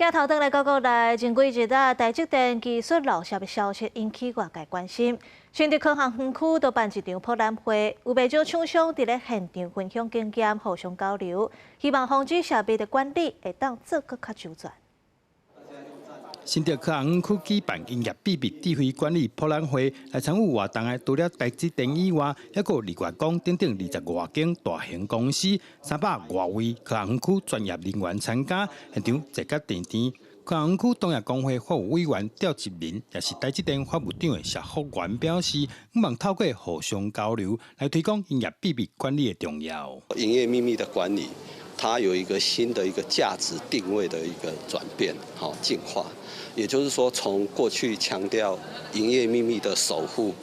鏡頭轉來到國內，前幾日啊，台積電技術漏洩的消息引起外界關心。新竹科學園區都辦一場博覽會，有袂少廠商佇咧現場分享經驗，互相交流，希望防止洩密的管理會當做閣較周全。新竹科學園區舉辦營業秘密智慧管理博覽會，來參與活動的除了台積電以外，猶閣日月光等等20外間大型公司，300外位科學園區專業人員參加，現場坐甲甜甜。科學園區同業公會法務委員趙吉林，也是台積電法務長的謝福元表示，希望透過互相交流來推廣營業秘密管理的重要。營業秘密的管理，它有一個新的一個價值定位的一個轉變，好進化。也就是說，從過去強調營業秘密的守護，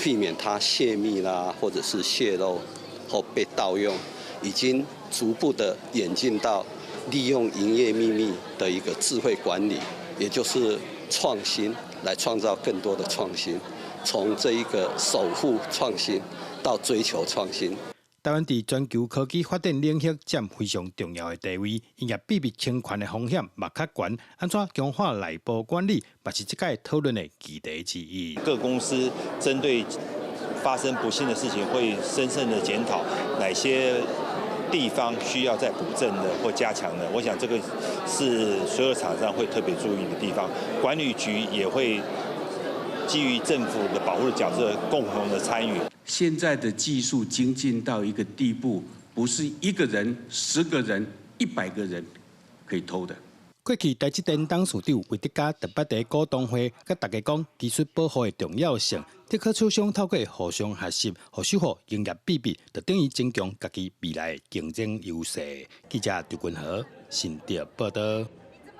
避免它洩密啦，或者是洩露或被盜用，已經逐步的演進到利用營業秘密的一個智慧管理，也就是創新來創造更多的創新，從這一個守護創新到追求創新。台灣佇全球科技發展領域佔非常重要的地位，營業秘密侵權的風險嘛較懸，按怎強化內部管理，嘛是這屆討論的議題之一。各公司針對發生不幸的事情，會深深的檢討哪些地方需要再補正的或加強的。我想這個是所有廠商會特別注意的地方。管理局也會基於政府的保護的角色，共同的參與。現在的技術精進到一個地步，不是一個人、10個人、100個人可以偷的。過去台積電董事長魏哲家特別佇股東會，佮大家講技術保護的重要性。竹科廠商透過互相學習，予守護營業秘密，就等於增強家己未來競爭優勢。記者張君和新竹報道。